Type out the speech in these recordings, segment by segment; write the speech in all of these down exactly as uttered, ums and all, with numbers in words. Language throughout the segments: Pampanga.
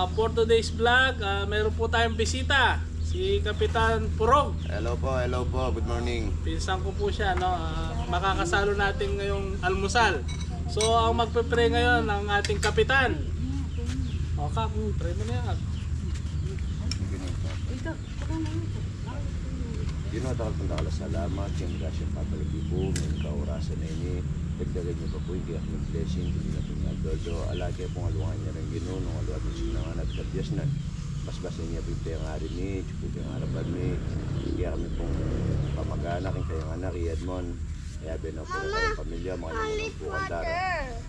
Ah, for today's vlog, ah, meron po tayong bisita, si Kapitan Purog. Hello po, hello po. Good morning. Pinsan ko po siya, no? Ah, makakasalo natin ngayong almusal. So, ang magpe-pray ngayon, ang ating kapitan. O, Kap, pray mo na yan. Ginu, dakal pung dakal a salamat king grasyang patalagi pu king kaorasan a ini. Dagdagan yu pa pu ing kekami blessing king dinating a aldo-aldo. Ala ke pung alwangan ya ring Ginu, nung alwat ing sinangan at kabiasnan. Basbasan ya pu ing pengari mi, ing pengarapan mi, ing kekami pung pamag-anak, ing kayang anak, i Edmond. Kaya bena pu ing kayang pamilya, makanyan pu kang dara.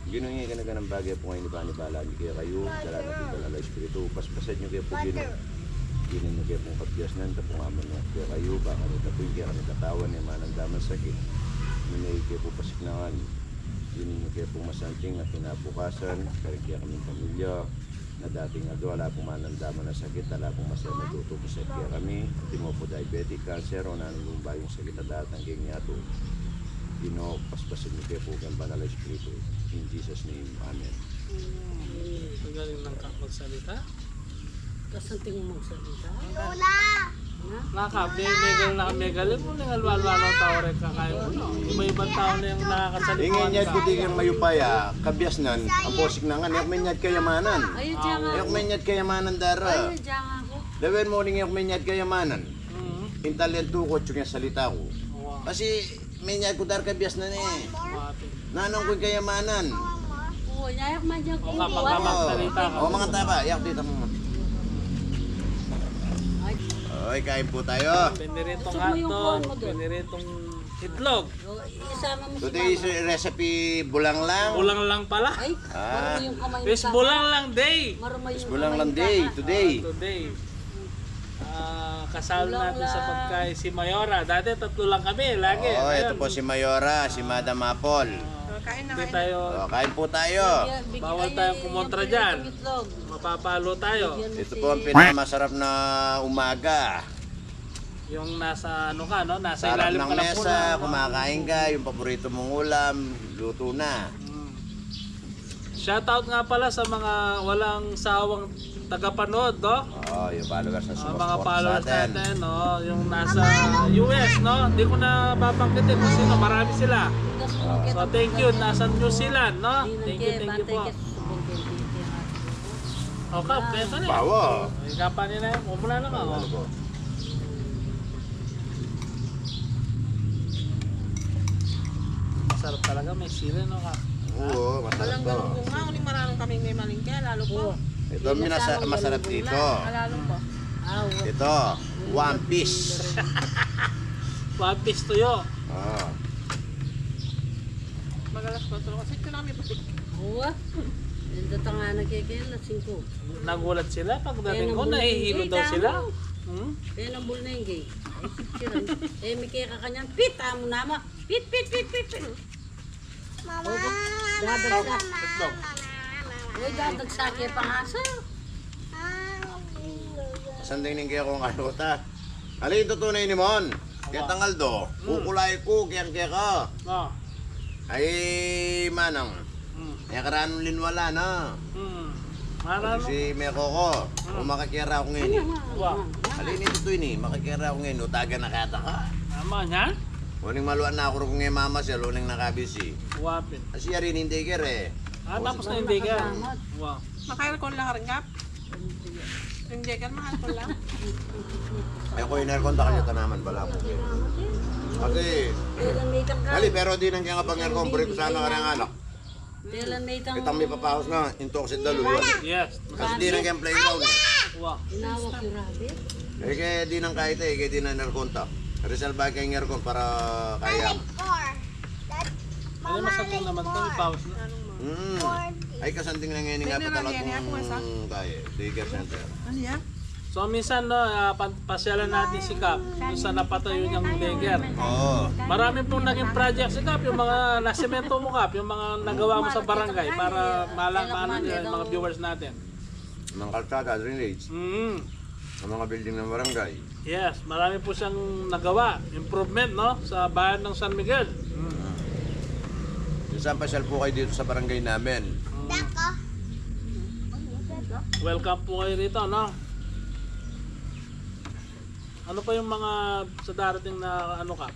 Ginu, ing kanakanang bage pu ngeni, bani bala mi kekayu, dala na pu ing Banal a Espiritu, paspasan yu ke pu, Ginu. Ginu, ing ke pung kabiasnan, ta pu ngaman kekayu, ba kanita pu ing kekami katawan, e manandaman sakit. Ginu, ing ke pu pasiknangan. Ginu, ing ke pu masanting a kinabukasan, karing kekaming pamilya, na dating aldo, ala pung manandaman a sakit, ala pung masaya na tutubu sa kekami, antimo pu diabetic, cancer, o nanung bayung sakit a datang king yatu. Ginu, paspasan yu ke pu king Banal a Espiritu. In Jesus' name, amen. Ang galing ng Kap magsalita. Kasanting mung magsalita. Lola! Nga, Kap, megal na, megal. Ing alwalwa ng tau reng kakayu, no? Iba-ibang tau na ing nakakasalita. Ing inyad ku king mayupaya, kabiasnan, ampo siknangan, e ku menyad kayamanan. Ay, diyan nga. E ku menyad kayamanan, dara. Ay, diyan nga. Lawen mu ning e ku menyad kayamanan. Mm. Ing talento ku, atsu king salita ku. Kasi, menyad ku dara kabiasnan e. Nanung ku ing kayamanan. O, nya, yak man dyan. O, kapag magsalita ka. O, mga taba, yak dito mo. Ay. Oy, kain po tayo. Piniritong hotdog, piniritong itlog. Today is recipe bulanglang. Bulanglang pala. Ay, marumay yung kamay ni Papa. It's bulanglang day. Marumay yung kamay ni Papa. It's bulanglang day today. Ah, today. Ah, kasal natin sa pagkain si Mayora. Dati tatlo lang kami, lagi. Oo, ito po si Mayora, si Madam Apple. Ah, kain na, kain na. Hindi tayo, oh, kain po tayo. Bawal tayong kumontra dyan. Mapapalo tayo. Ito po ang pinakamasarap na umaga. Yung nasa, ano ka, no? Nasa ilalim ka ng mesa, kumakain ka, yung paborito mong ulam, luto na. Mm. Shoutout nga pala sa mga walang sawang tagapanood, no? Oo, yung followers na sumusuporta sa atin. Mga followers natin, no? Yung nasa U S, no? Hindi ko na babanggitin kung sino, marami sila. So, thank you. Nasa New Zealand, no? Thank you, thank you po. O, Kap, kaya ka na. Bawa. Ay, kapan nila yun? Umula na ka, oh. Masarap talaga, may sili, no, Kap? Oo, masarap to. Walang galunggong nga, uling maranong kami may malingke, lalo pa. Oo. Ito, minasa-, masarap dito. Ah, lalo pa. Ito, one piece. One piece tuyo. Ah. Mag-alas kwatro kasi ito na kami balik. Oo, ah. Yung datang nga nagkikil, alas singko. Nagulat sila pagdating ko, nahihilo daw sila. Hmm? Kaya nang bulnengge. Ay, siran. Eh, may kaya kakanyan, pit, amo na ma. Pit, pit, pit, pit, pit. Mama, mama, mama, mama. Uy, dadagsa ke pangasa. Sanding ning kaya kong ano ta. Ali, ito tunay ni Mon. Kaya tangal do. Kukulay ku, kaya kaya ka. Ay, manang. Hmm. E ka rin linwala na. Hmm. Manang. Si Mekoko, o makakera ku ngeni. Wa. Alin ito to ini, makakera ku ngeni, utaga na kata ka. Tama niyan? Uling maluan na ku rin kung e mama siya, uling nakabisi. Wa pin. Asi ari ning daycare e. Ah, tapos na ing daycare. Wa. Maka-aircon lang rin, Kap? Ing daycare, maka-aircon lang? E ku in-aircon, takal ya tanaman, bala mu. Kasi, ali, pero dinan kaya nga pang-aircon, buri ku sana kareng anak. Itang mipapaus na, intoxic da luluan. Yes. Kasi dinan kaya playground e. Wa. Inawak yung rabbit. E ke dinan kaya ita, e ke dinan aircon ta. Rizal ba kaya ing aircon para kaya? Ano, masakit naman to, ipaus na. Mm. Ay, kasanting na ngeni nga patalagang kaya, daycare center. Ano yan? So, minsan, no, ah, pan-, pasyalan natin si Kap, yung sa napatayo niyang daycare. Oo. Marami pong naging project si Kap, yung mga nasemento mo, Kap, yung mga nagawa mo sa barangay para mala-, maano nila yung mga viewers natin. Mga kalsada, drainage. Mm. Ang mga building ng barangay. Yes, marami po siyang nagawa, improvement, no, sa bayan ng San Miguel. Mm. Minsan pasyal po kayo dito sa barangay namin. Mm. Welcome po kayo rito, no? Ano pa yung mga sa darating na ano ka?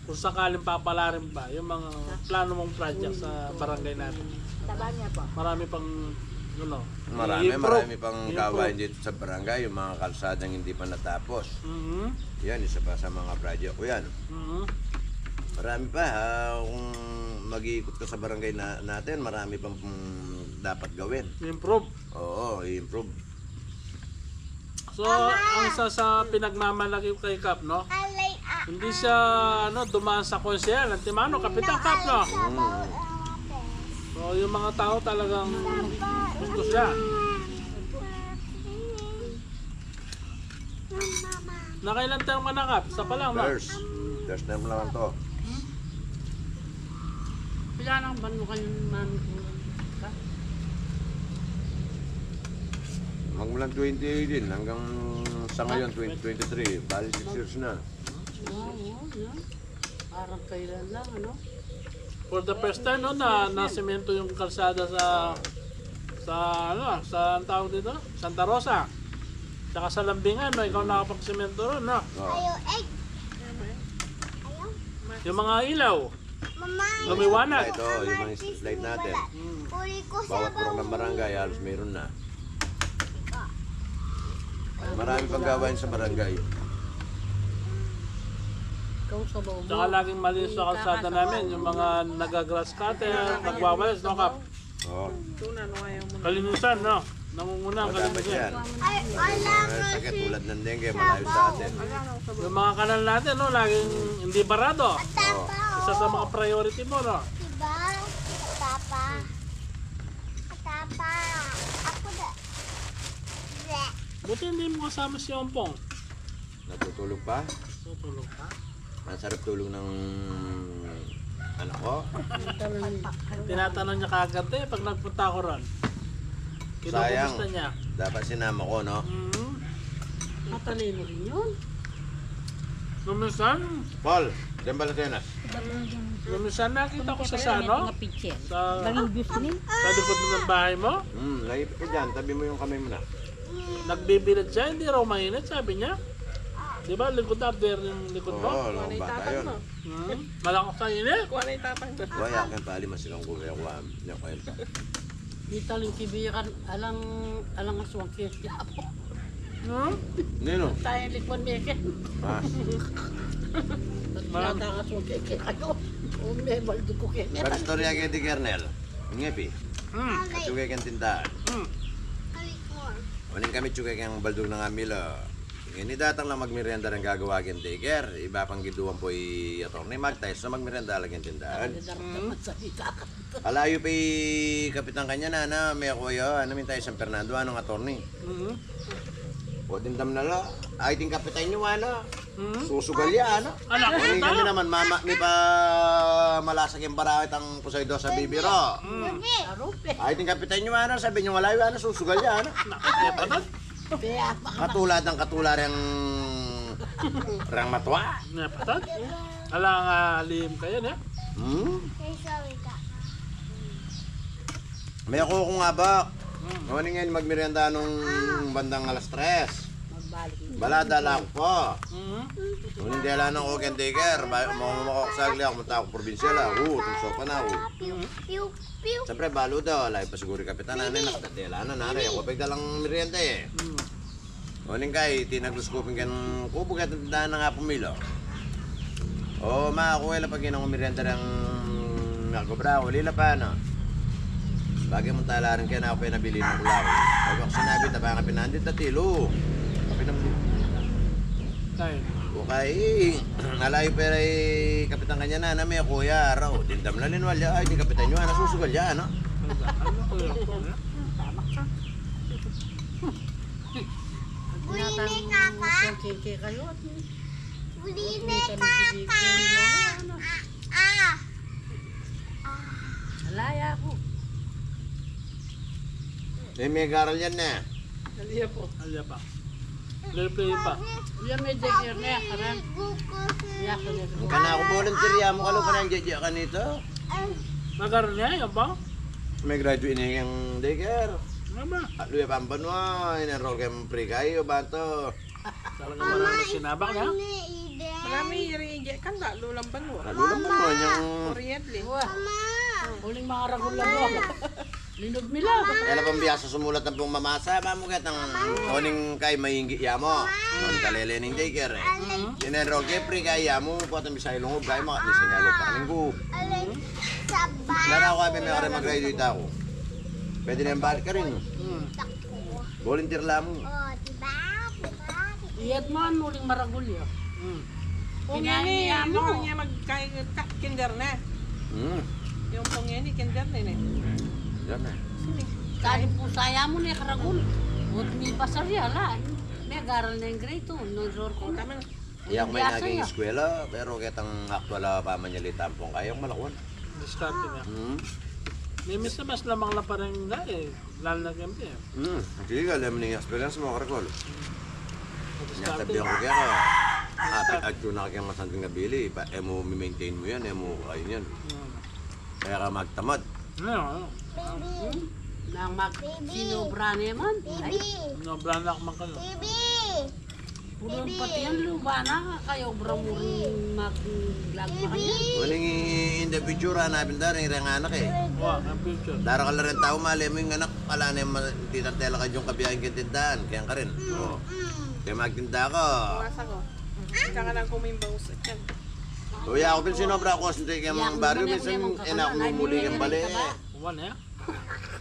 Kung sakaling papalarin pa, yung mga plano mong project sa barangay natin. Taba niya po. Marami pang, ano, Marami, i-improve. Marami pang I-improve. Gawain dito sa barangay, yung mga kalsadang hindi pa natapos. Mhm. Yan, isa pa sa mga project ko yan. Mhm. Marami pa, ha, kung mag-iikot ka sa barangay na, natin, marami pang, mm, dapat gawin. I-improve. Oo, i-improve. So, ang isa sa pinagmamalaki kay Kap, no? Hindi siya, ano, dumaan sa konsehal. Antimano, kapitan Kap, no? Mm. So, yung mga tao talagang gusto siya. Nakailan term ka na, Kap? Isa pa lang, no? First. First term lang to. Pila nang ban mo kayong mami ko? Magmulang twenty eighteen hanggang sa ngayon, twenty twenty-three. Bali, six years na. Oo, oo, no? Parang kailan lang, ano? For the first time, no, na nasemento yung kalsada sa, sa, ano, sa, ang tawag dito? Santa Rosa. Tsaka sa Lambingan, no? Ikaw nakapagsemento ron, no? Oo. Ayaw, eh. Ayaw. Yung mga ilaw. Mama, Lumiwanag. Street light, oh, yung mga street light natin. Hmm. Bawat purok ng barangay, halos mayroon na. Marami pang gawain sa barangay. Ikaw sa bawa mo. Tsaka laging malinis sa kalsada namin, yung mga nagagrass cutter, nagwawalis, no, Kap? Oo. Kalinisan, no? Nangunguna ang kalinisan. Ay, wala. Mga sakit tulad ng dengue, malayo sa atin. Yung mga kanal natin, no? Laging hindi barado. Isa sa mga priority mo, no? Diba? Tapa. Tapa. Ako na. Buti hindi mo kasama si Ompong. Natutulog pa? Natutulog pa? Ang sarap tulog ng anak ko. Tinatanong niya kagad eh, pag nagpunta ako ron. Sayang. Kinukumusta niya? Dapat sinama ko, no? Mm. Matalino rin yun. Nung minsan, Paul, diyan ba na tayo na? Nung minsan nakita ko sa, sa ano? Sa, sa likod ng bahay mo? Hmm, naipit ka dyan. Tabi mo yung kamay mo na. Nagbibilad siya, hindi raw mainit, sabi niya. Di ba, lingkod na, abder yung likod mo? Oo, loob bata yun. Hmm? Malakas sa init. Kuha na yung tapang doon. Wala, akin pali, masigang gulay ako, ah. Hindi ako yun pa. Di taling kibiran, alang, alang aswang kaya po. Hmm? Nino? Tayo likwan meke. Ah. Yata ang aswang keke kayo. O, may baldo ko keke. Pag-istorya kaya di Kernel. Ngepi. Hmm. At yung kaya tindahan. Hmm. Uling kami, tsuke keng baldug nang amila. Ngeni datang lang magmerienda reng gagawa keng daycare. Iba pang giduan po i attorney, magtais na magmerienda la keng tindahan. Alayu pa i kapitan kanya na, na, me kuya, ano, minta i San Fernando, anong attorney? Mhm. O, dindam na la. Ay, ting kapitan yu, ano? Hmm? Susugal ya, ano? Anak, kami naman, mama, mi pa malasa keng barawit ang kusay do sa bibiro. Hmm. Ay, ting kapitan yu, ano, sabi niyu, wala yu, ano, susugal ya, ano? Anak, patag. Katulad ng katulad reng, reng matwa. Patag. Alang, ah, lihim kayo, ne? Hmm? Me ko kung abak. Hmm. Ngeni magmerienda nung bandang alas tres. Bala dala ko pa. Hmm. Ngeni dela na ko keng daycare. Ba, mo, mo, ko sagli ako, munta ako probinsya la. Oo, tung sopa na ako. Siyempre, balu da, layu pa siguru i kapitan, nani, nakadadela na, nari, ako pa dalang merienda, eh. Hmm. O, ning kai, tinaglus ko pin ken kubo, kaya tindahan na nga pumilo. O, ma, aku, e la pag inang merienda reng nakubra, uli la pa, no? Bagay mung tala rin kaya na aku, e nabilin ku la. Pag aku sinabi, taba nga pinandit, tatilu. Pinam-, o kai, alayu pa i kapitan kanya na, na, me kuya, araw. Dindam la linwal ya, ay, di kapitan yu, ana, susugal ya, ano? Uli ni Kaka. Uli ni Kaka. Ah, ah. Alaya ku. E, me garal yan na. Alaya po. Alaya pa. Play, play pa. Uya, me daycare na, karan. Uya, kami. Ang kana ku volunteer ya, mo kalu pa nang jajak kanito. Magaral na, yan pa? Me graduate na yang daycare. Tama. Tatlu ya pang banua, in-enroll keng pre-K, o ba to? Talaga marami sinabak, ya? Marami iri, kan tatlu lang banua. Tatlu lang banua, yang Oriental. Wah. Uling mangaragul lang, wah. Linug mila. Kaya na pang biasa sumulat ampong mamasa, ba mu ketang oning kay mainggi ya mu. Ang kalele ning daycare, e. In-enroll ke pre-K ya mu, potang bisa ilungub, kay maka, misan ya lub, pakalinggu. Lara ku, abi, mekare mag-graduate aku. Pwede na yang balik karin. Hmm. Volunteer la mu. Iyat man, uling maragul ya. Hmm. Kung ini, pinangiya mu. Kung ini mag-, kay-, ka-, kinder na. Hmm. Yung kung ini, kinder na, e. Kinder na. Sini. Kali pu saya mu ne karagul. Buat mi pasal ya la. Megaral na ing grade two, nung zor ko. Tama na. Iya ku, may naging eskwela, pero ketang aktual a pamanyalita ampong kayang malakuan. Diskarte na. Hmm. Misan mas lamang la pa rin nga, e. Lalo na kempi, e. Hmm. Sige, alam mo na yung experience mo, karagul. Diskarte. Nya, sabihan ku keka, api, atyu na keng masanting a bili, pa, e mu mi-maintain mu yan, e mu kain yan. Hmm. Kaya ka magtamad. Ano, ano? Nang mag-, sinobra naman. Ay. Sinobra na man kayo. Pulun pati yan, luba na, kaya obra mu rin mag-vlog pa kaya. Uling in the future, hanapin da rin, ring anak, e. Wa, ang future. Dara ka la rin tau, mali mu ing anak, ala na yung ma-, titantela ka yung kabiyahin keng tindahan, kaya ka rin. O. Kaya magtinda ka. Puwasa ko. Ika ka lang kumimbaw sa tiyan. O, ya ku pin sinobra ku, sinti keng baryo, minsan, e na ku mumuli keng bale. Uwan, e?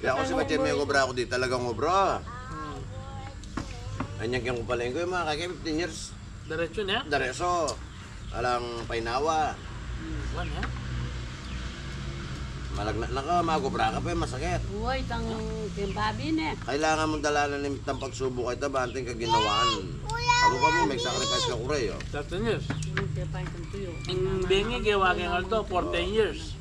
Ya ku si Bache, mekobra ku di talagang obra. Hmm. Anyan keng kupalengke, e, makakaya fifteen years. Diretso na? Diretso. Alang painawa. Hmm, uwan, e? Malagna na ka, makobra ka pa, e, masakit. Uy, tang keng babi ne. Kailangan mung dalanan ning tampag subu kayta, banteng kaginawaan. Alu ka mu, mag-sacrifice ka ku re, o. Thirteen years. Ing bengi, gewa keng aldo, fourteen years.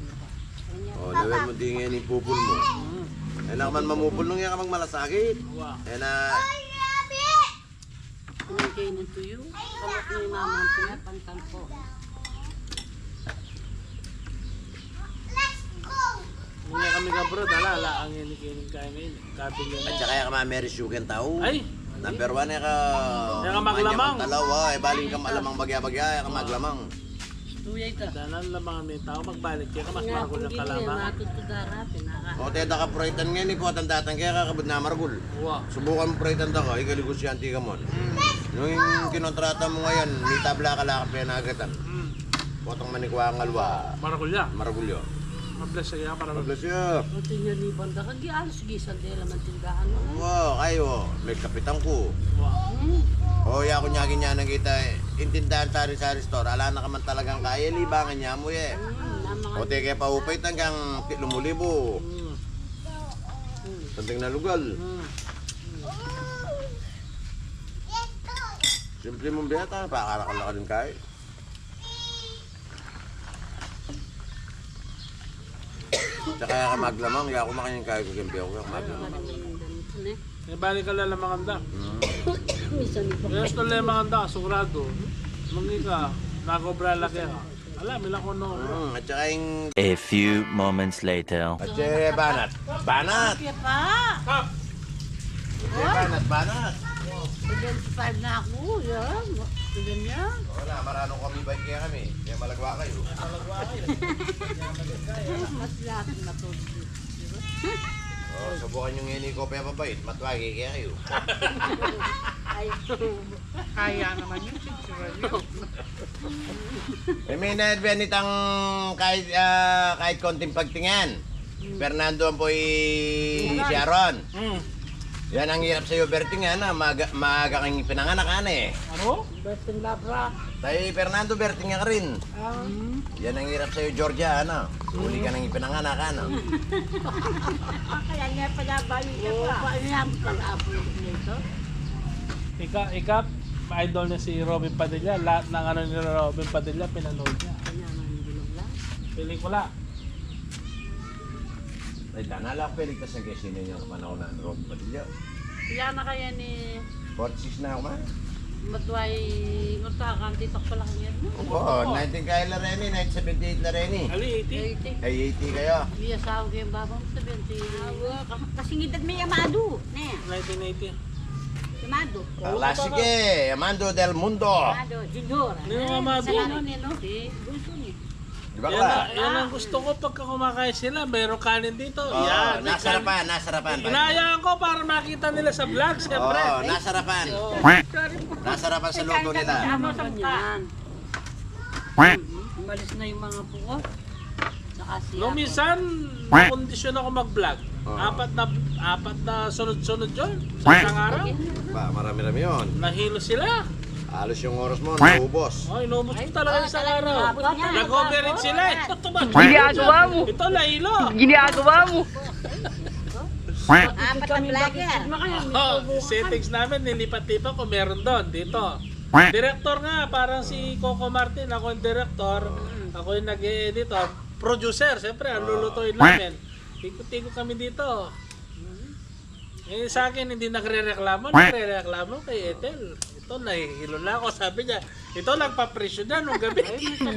O, lawen mu di ngeni pupul mu. Mm. E na ka man mamupul nung e ka magmalasakit. Wa. E na. Pinagay ng tuyo. Kamot ni mama, pinapantang ko. Nung e kami abroad, ala, ala, ang ini, ini kaya ngayon. At saka e ka ma-marriage, e keng tau. Ay. Number one, e ka, e ka maglamang. Talaw, e, baling ka malamang bagya-bagya, e ka maglamang. Tuyay ka. Danan lamang mi tau, magbalik ka, mas maragul na kalamang. Matutudara, pinaka. O, te, da ka puritan ngeni, potang datang keka, kabud na maragul. Wa. Subukan mu puritan da ka, ikaligus yan, tika mon. Nung kinontrata mu ngayon, mitabla ka la ka penagatan. Hmm. Potang manikwa ang alwa. Maragul ya. Maragul ya. Mabless ya, maragul. Mabless ya. Pati niya ni banda ka, gi-, alos gisan de la man tindahan mu. Wa, kayu, me kapitan ku. Wa. Hmm. O, ya ku nya, ginyan ang kita, e. Ing tindahan sari-sari store, ala na ka man talagang kaya, libangan ya mu, e. Hmm, namang. O, te, kaya paupay tanggang pitlu mu libu. Hmm. Santing na lugal. Hmm. Simple mung beta, pakarakal na ka din kaya. Tsaka ya ka maglamang, ya ku makanyan kaya ku keng beko, ya ka maglamang. E, balik ka la lamangan da. Hmm. Misan ito. Yes, na lamangan da, sigurado. Nung ika, nakobra la keka. Ala, mila ko no. Hmm, at saka ing A few moments later. At si Banat. Banat! Kaya pa! Kap! Ate, banat, banat. Seventy-five na aku, yan. Ganyan. Wala, marano kami, bait kaya kami. Kaya malagwa kayu. Malagwa kayu. Mas lahat na to. O, subukan yu ngeni ko pepabait. Matwagi kaya kayu. Ay. Kaya naman yun, sitsura yun. E, mi na, Edwin, itang kahit, ah, kahit konting pagtingan. Hmm. Fernando, ampo i Sharon. Hmm. Yan ang hirap sa'yo, Berting, ana, maaga, maaga kang pinanganak, ana, e. Ano? Berting Labra. Tay Fernando, Berting ka rin. Ah. Hmm. Yan ang hirap sa'yo, Georgia, ana. Huli ka nang ipinanganak, ana. Kaya niya pala balik ka pa. Ika, ika, idol niya si Robin Padilla. Lahat ng ano ni Robin Padilla, pinanood niya. Kanya nga yung gulong lang. Pelikula. Ay, tana la, pelikula sa kaya sino yung panahon na Robin Padilla. Iya na kaya ni forty-six na aku, ma. Matuay, matuakan, titok pala kanya, no? Oo, nineteen kayo la reni, nineteen seventy-eight la reni. Ali, eighty? Eighty. Ay, eighty kayo. Iya, asawa kayong babang seventy. Awa, ka-, kasing edad mi Amado, ne? Nineteen eighty. Amado. Ang lasige, Amado del Mundo. Amado, Junior. Nino Amado? Sa ano, nino? Si Bunso, ne? Di ba, yan, Clara? Yan ang gusto ko pagka kumakain sila, meron kanin dito. Oo, yan, may nasarapan, kanin. Nasarapan, bay. Inayaan ko para makita nila sa vlog, siyempre. Oo, nasarapan. Oo. Nasarapan sa luto nila. Ano sa mukha? Umalis na yung mga puot. Saka siya. Nung minsan, nakondisyon ako mag-vlog. Oo. Apat na, apat na sunod-sunod yun. Sa isang araw. Ba, marami-rami yun. Nahilo sila. Halos yung oras mo, naubos. Oh, inubos ko talaga isang araw. Ay, oo, talaga, inabot niya. Nag-overeat sila eh. Ginagawa mo. Ito, nahilo. Ginagawa mo. Apat na vlogger. Oh, settings namin, nilipat-lipat kung meron doon, dito. Director nga, parang si Coco Martin, ako yung director, ako yung nag-e-editor. Producer, siyempre, ang lulutuin namin. Ikot-ikot kami dito. Eh, sa akin, hindi nagre-reklamo, nagre-reklamo kay Ethel. Ito, nahihilo na ako. Sabi niya, "Ito, nagpapresyo na nung gabi."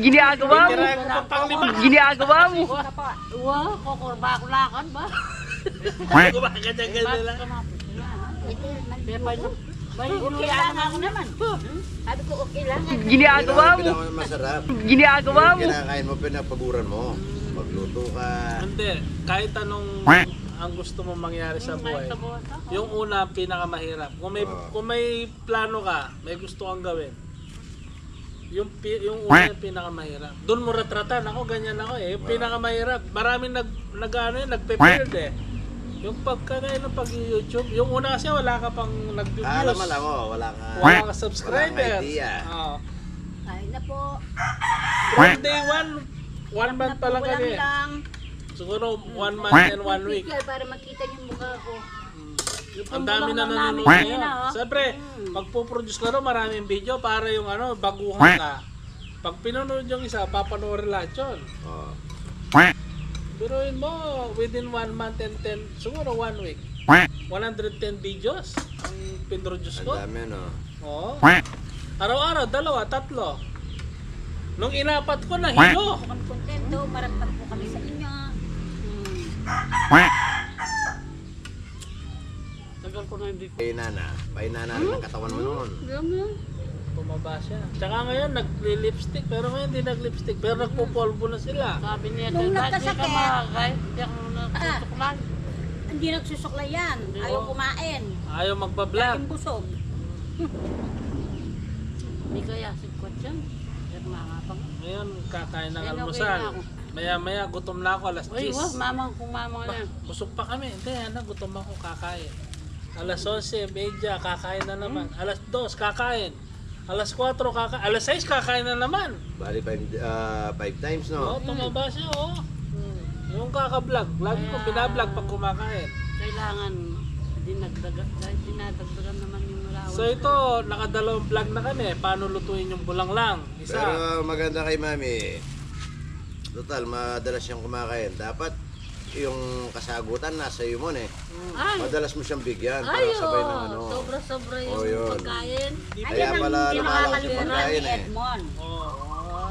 Ginagawa mo. Tiniran ko pa panglima. Ginagawa mo. Wa, kokorba ko lakan ba? Gumaganyan-ganyan lang. Ito, may, may, okay lang ako naman. Sabi ko, okay lang. Ginagawa mo. Yun ang pinakamasarap. Ginagawa mo. Yung kinakain mo, pinapaguran mo. Magluto ka. Hindi, kahit anong ang gusto mong mangyari sa buhay, yung una ang pinakamahirap. Kung may, kung may plano ka, may gusto kang gawin, yung pi-, yung una yung pinakamahirap. Doon mo ratratan. Ako, ganyan ako eh. Yung pinakamahirap. Maraming nag-, nag-ano yun, nagpe-failed eh. Yung pagkagaya ng pag-YouTube, yung una kasi wala ka pang nag-views. Alam mo lang, oh, wala ka. Wala ka subscriber. Wala ka idea. Oo. Kain na po. From day one, one month pa lang kami. Siguro one month and one week. Para makita yung mukha ko. Ang dami na nanonood ngayon. Siyempre, magpo-produce ka rin, maraming video para yung ano, baguhan ka. Pag pinanood yung isa, papanoorin lahat yun. Oo. Biruin mo, within one month and ten, siguro one week, one hundred ten videos ang pinroduce ko. Ang dami, no? Oo. Araw-araw, dalawa, tatlo. Nung inapat ko, nahilo. Kung kontento, maragdag po kami sa inyo. Hmm. Tagal ko na hindi. Painana. Painana rin ang katawan mo noon. Tumaba siya. Tsaka ngayon, nagli-lipstick. Pero ngayon, hindi nag-lipstick. Pero nagpupolvo na sila. Sabi niya, "Nung nagkasakit, hindi ako nagsusuklay." Hindi nagsusuklay yan. Ayaw kumain. Ayaw magpa-vlog. Laging busog. Hindi kaya sigkwat yan. Pero mga pang- Ngayon, kakain ng almusal. Maya-maya, gutom na ako, alas diyes. Uy, wa, mamang, kung mamang na. Busog pa kami. Hindi, ano, gutom ako, kakain. Alas onse, medya, kakain na naman. Alas dos, kakain. Alas kuwatro, kaka-, alas sais, kakain na naman. Bali, five, ah, five times, no? Oo, tumaba siya, oh. Yung kaka-vlog, lagi kong binablog pag kumakain. Kailangan dinagdagan, dahil dinadagdagan naman yung allowance. So, ito, nakadalawang vlog na kami. Paano lutuin yung bulanglang? Isa. Pero maganda kay Mami. Total, madalas siyang kumakain. Dapat yung kasagutan nasa iyo mo, eh. Madalas mo siyang bigyan para sabay ng ano. Sobra-sobra yung pagkain. Kaya pala lumalaki yung pagkain, eh. Edmond. Oo.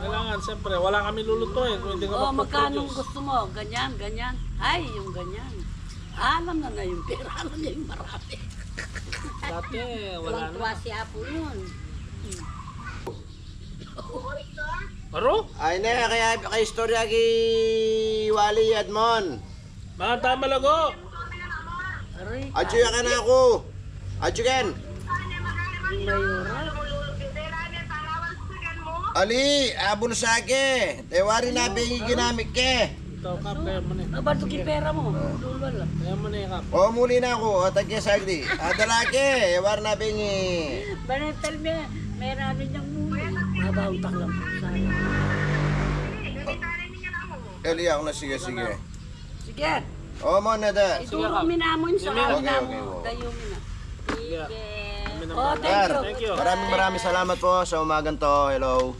Kailangan, siyempre, wala kami lulutuin kung hindi ka magpo-produce. Oh, magkano gusto mo? Ganyan, ganyan. Ay, yung ganyan. Alam na na yung pera. Alam niya yung marami. Dati, wala na. Tuwang-tuwa si Apo nun. Aro? Ay, ne, kaya, kaya istorya ki Wali, Edmond. Mga tamalago. Aray. Adyu ya kanaku. Adyu ken. Ali, abul sake. Te wari na bengi ginamit ke. Ito, Kap, kaya mo na. Abal to ki pera mo. Lulwal lang. Kaya mo na, Kap. O, muli na ku. O, tagke sagli. Adala ke. E wari na bengi. Banatal me. Mera mi niyang muli. Mabautak lang po sana. Eli, aku na, sige, sige. Sige. O, mo na da. Ituro mi namun sa amin namu. Dayu mi na. Sige. O, thank you. Maraming, maraming salamat po sa umagang to. Hello.